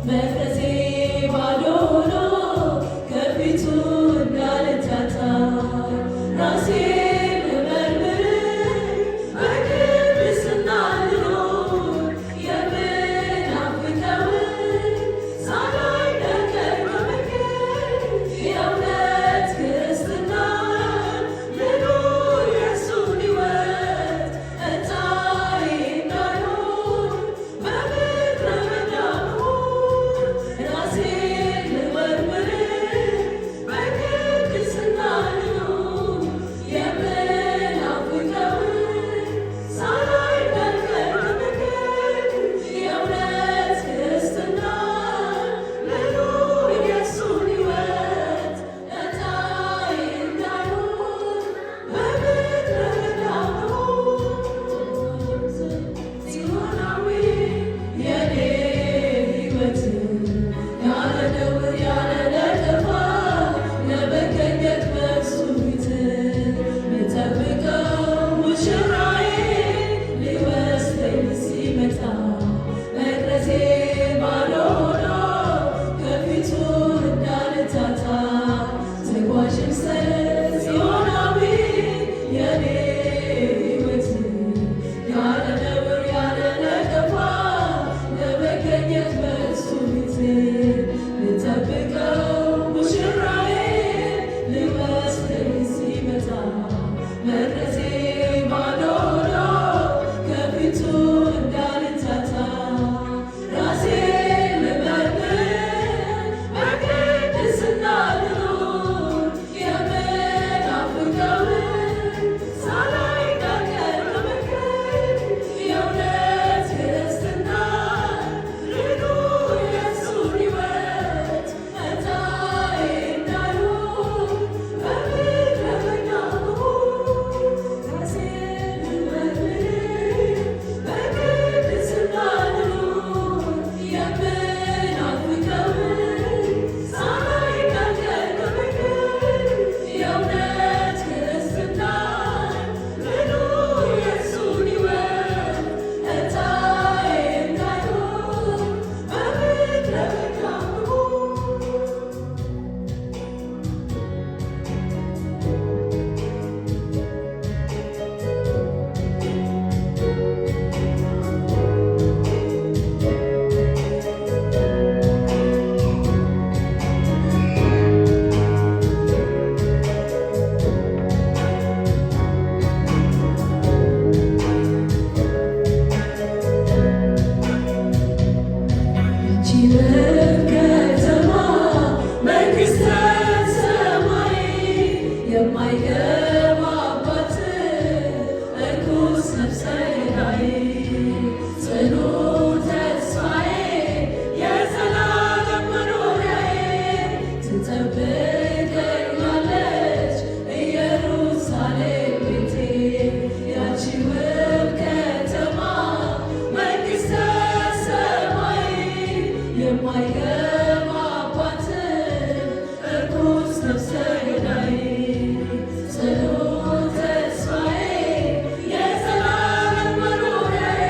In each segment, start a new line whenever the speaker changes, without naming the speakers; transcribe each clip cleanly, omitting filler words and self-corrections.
መቅረዜ ባዶ ሆኖ ከፊቱ እንዳልታጣ ራሴን ልመርምር በቅድስና ልኑር የምናፍቀውን ሳላይ እንዳልቀር ከመንገድ የእውነት ክርስትና ልኑር የእርሱን ሕይወት ዕጣዬ እንዳይሆን በምድረ በዳ መሆን ራሴን ልመርምር በቅድስና ልኑር የምናፍቀውን ሳላይ እንዳልቀር ከመንገድ የእውነት ክርስትና ልኑር የእርሱን ሕይወት ዕጣዬ እንዳይሆን በምድረ በዳ መሆን ጽዮናዊ የኔ ሕይወት ያለ ነውር ያለ ነቀፋ ለመገኘት በእርሱ ፊት ልጠብቀው ሙሽራዬ ሊወስደኝ ሲመጣ መቅረዜ ባዶ ሆኖ ከፊቱ እንዳልታጣ ተጓዥም ጽዮናዊ የኔ ሕይወት ያለ ነውር ያለ ነቀፋ ለመገኘት በእርሱ ፊት ልጠብቀው ሙሽራዬ ሊወስደኝ ሲመጣ መቅረዜ ባዶ ሆኖ ከፊቱ እንዳልታጣ ራሴን ልመርምር በቅድስና ልኑር የምናፍቀውን ሳላይ እንዳልቀር ከመንገድ የእውነት ክርስትና ልኑር የእርሱን ሕይወት ዕጣዬ እንዳይሆን በምድረ በዳ መሆን ራሴን ልመርምር በቅድስና ልኑር የምናፍቀውን ሳላይ እንዳልቀር ከመንገድ የእውነት ክርስትና ልኑር የእርሱን ሕይወት ዕጣዬ እንዳይሆን በምድረ በዳ መሆን። ያቺ ውብ ከተማ መንግሥተ ሰማይ የማይገባባት እርኩስ ነፍሰ ገዳይ ጽኑ ተስፋዬ የዘላለም መኖሪያዬ ትጠብቀኛለች ኢየሩሳሌም ቤቴ። ያቺ ውብ ከተማ መንግሥተ ሰማይ የማይገባባት እርኩስ ነፍሰ ገዳይ ጽኑ ተስፋዬ የዘላለም መኖሪያዬ።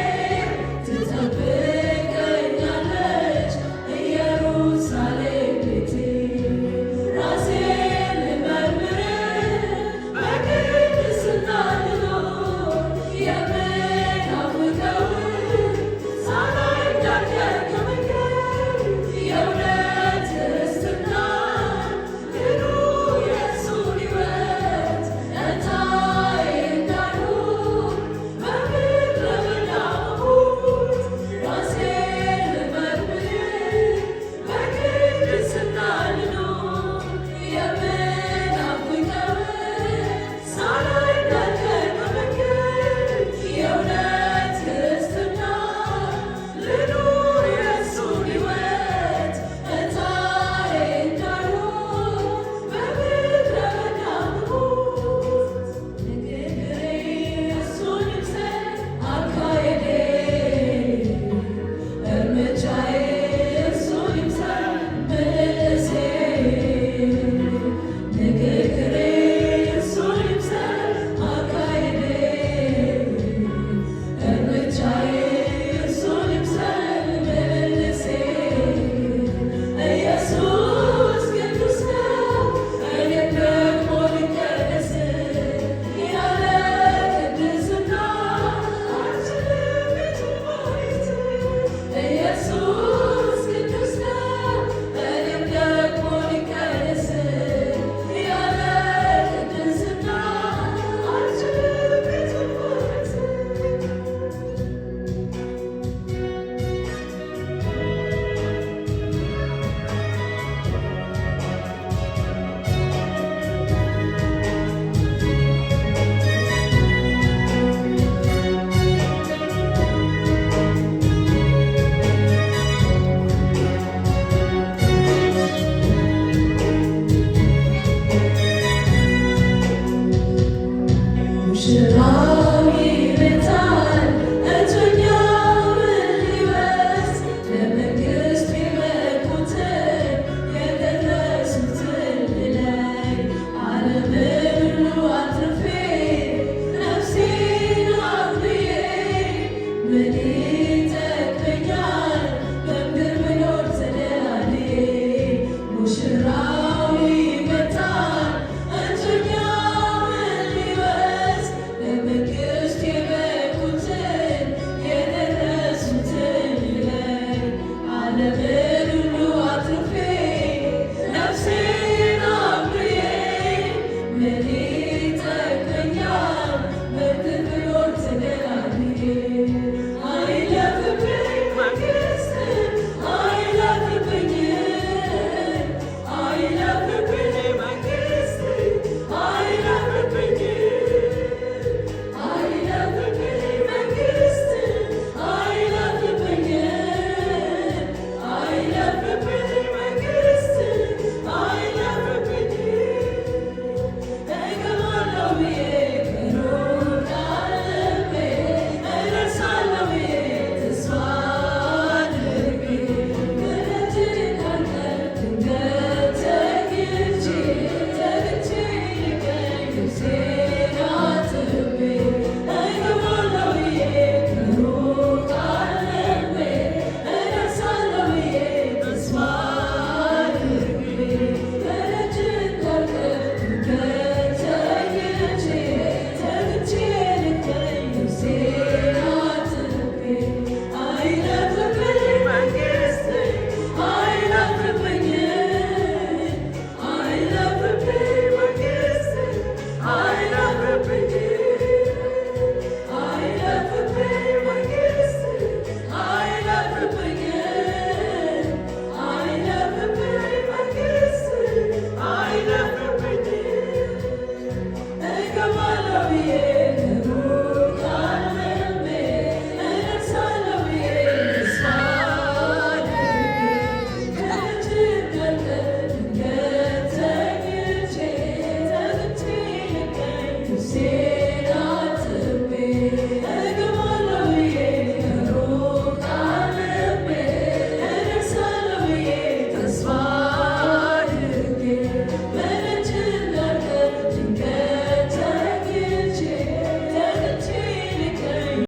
ብዬ